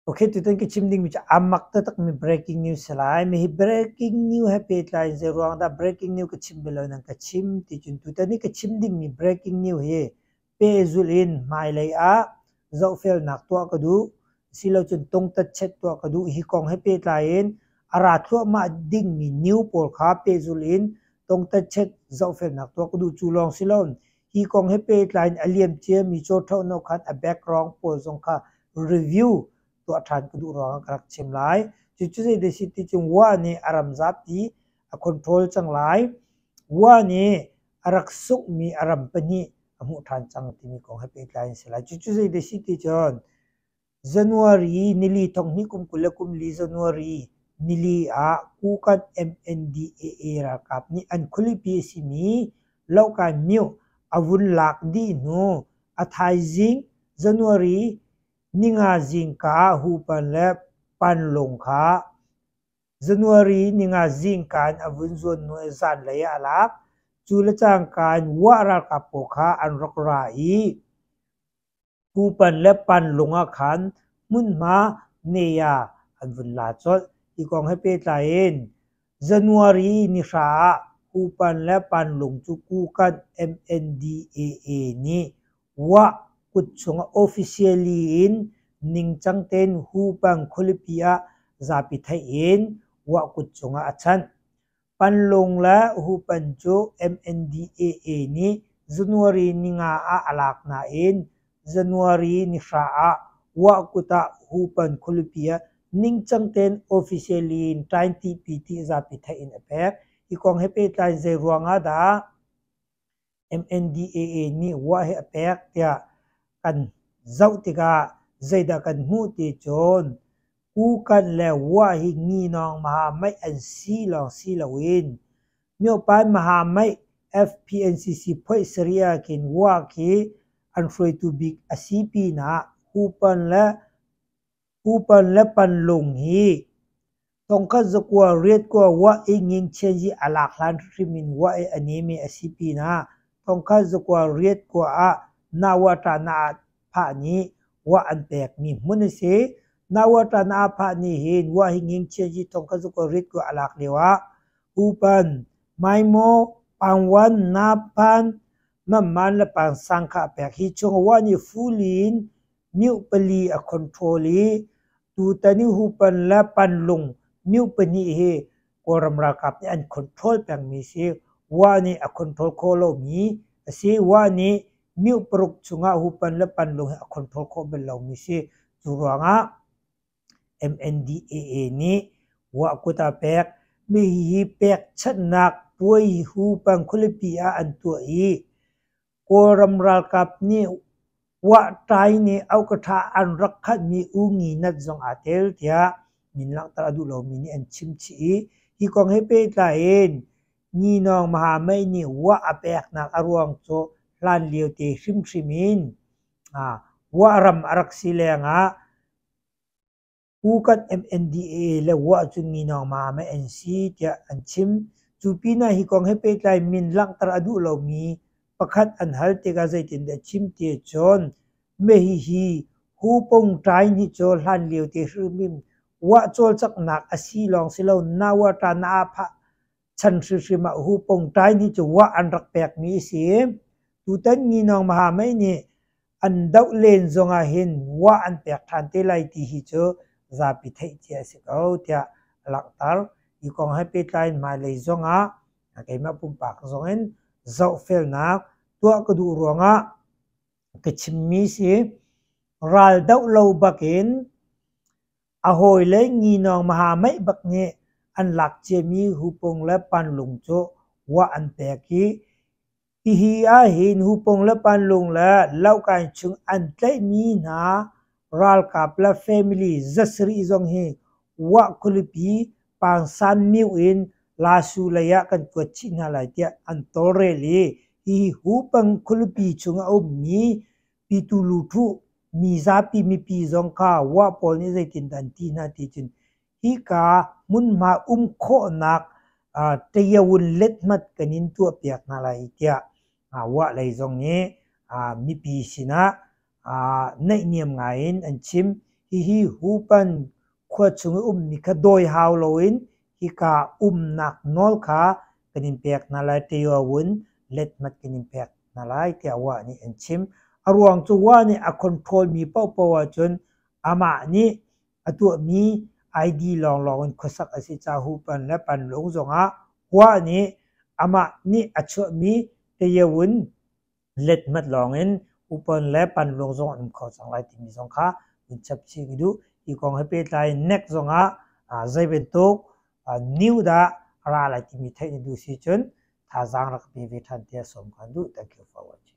Ok, tutan ka chim dingmi cu a mak taktakmi breaking news si lai. Mi hi breaking news he pehtlai in zeiruang dah breaking news ka chim bal lo nan ka chim ti cun tutan i ka chim dingmi breaking news hi pehzulh in hmailei ah zohfelnak tuah ka duh. Silocun tungtatchet tuah ka duh. Hi kong he pehtlai in a ra thluahmah dingmi new pawl kha pehzulh in tungtatchet zohfelnak tuah ka duh. Cu lawng si loin hi kong he pehtlai in a liam ciami cawṭhohno khan a background pawl zong kha review tuah ṭhan ka duh ruangah ka rak chim lai. Cucu zeidah si ti cun Wa nih a ram zapi a control cang lai. Wa nih a rak sunghmi a ram pahnih a hmuh ṭhan cang timi kong he pehtlai in si lai. Cucu zeidah si ti cun January nili thonghnih kum 24 January nili ah Kukan MNDAA ralkap nih an khualipi a simi Lohkai Myo a vun lak dih hnu a thaizing January ninga zingka ah Hupan le Panlong kha January ninga zingka in a vun zuan hnu i zanlei ah a lak. Cu le cangka in Wah ralkap pawl kha an rak ra i Pupan le panlung ah khan hmunhma neya an vun la colh. Hi kong he pehtlai in January nihra ah Pupan le panlung cu Kukanh MNDAA nih Wah kut chungah officially in ningcang tein Hupang khualipi ah zapi theih in Wah kut chungah a chanh. Panlung le Hupan cu MNDAA nih January ninga ah a lak nain January nihra ah Wah kut ah Hupan khualipi ah ningcang tein officially in ṭaintipi ti zapi theih in a pek. Hi kong he pehtlai in zeiruang ah dah MNDAA nih Wah hi a pek tiah kan zoh tikah zeidah kan hmuh ti cun Kukan le Wah hi nginawng maha-meih an si lawng si loin Myopan maha-meih FPNCC phoih sarih ah khin Wah khi an hruaitu bik a si pinah Hupan le Hupan le Panlung hi thongkhat zakua riatkua Wah i Ngingchianzi a lak hlan hrimhrim in Wah i a nemi a si pinah thongkhat zakua riatkua ah Nawatana ah phah nih Wah an pekmi hmun a si. Nawatana ah phah nih hin Wah hi Ngingchianzi thongkhat zakua riatkua a lak lio ah Hupan, Maimaw, Pangwan, Napan, Mamman le Pangsang kha a pek. Hi chung Wah nih fully in mioh pali a control i tutan i Hupan le Panlung mioh pahnih hi Kawlram ralkap nih an control pengmi si. Wah nih a control khawh lomi a si. Wah nih mioh paruk chungah Hupan le Panlung hi a control khawh bal lomi si. Cu ruangah MNDAA nih Wah kut a pek. Mi hihi pekchanhnak puai Hupan khualipi ah an tuah i Kawlram ralkap nih Wah ṭai nih aukaṭha an rak khanhmi U Ngi Nat zong aa tel tiah min langhter a duh lomi nih an chim chih i hi kong he pehtlai in Nginawng Mahamei nih Wah a peknak a ruang cu hlanlio te hrimhrim in Wah ram a rak si lengah Kukat MNDAA le Wah cu Nginawng Mahamei an si tiah an chim. Cu pinah hi kong he pehtlai min langhter a duh lomi pakhat an hal tikah zeitindah chim ti ahcun hihi Hupung ṭain hi cu hlanlio te hrimhrim Wah cawlcanghnak a si lawng si lo Nawata na ah phah chan hrimhrim ah Hupung ṭain hi cu Wah an rak pekmi a si. Tutan Nginawng Mahamei nih an doh len zongah hin Wah an pek ṭhan te lai ti hi cu zapi theih cia a si ko tiah a langhter. Hi kong he pehtlai in hmailei zongah keimah pumpak zongin zohfelnak tuah ka duh ruangah ka chimmi si. Ral doh lo bakin a hawile nginawng mahameih bak nih an lak ciami Hupung le Panlung cu wah an pek i hihi ahhin Hupung le Panlung le Lohkai chung an tlaihmi hna ralkap le family zasarih zong hi Wah khualipi Pangsan myo in Lasu lei ah kan kuat chih hna lai tiah an tawlrel i hihi Hupung khualipi chung a ummi Pitu Luthuh mizapi mipi zong kha Wah pawl nih zeitindah an ti hna ti cun hika hmunhma um khawhnak ṭayawun lethmat kan in tuahpiak hna lai tiah Wah lei zong nih mipi sinah naihniam ngai in an chim. Hihi Hupan khua chung i ummi kha dawi hau loin hika umnak nawl kha kan in pek hna lai, Tayawun letmat kan in pek hna lai tiah Wa nih an chim. A ruang cu Wa nih a control mi paohpaoh ahcun amah nih a tuahmi ID lawnglawng in khuasak a si caah Hupan le Panlung zongah Wa nih amah nih a chuahmi Tayawun letmat lawngin upon le panlung zong an um kho cang lai timi zong kha vun chap chih ka duh. Hi kong he pehtlai in nek zongah zei bantuk new dah a ra lai timi theih na duh si cun thazaang rak pe ve ṭhan tiah sawm kan duh. Thank you for watching.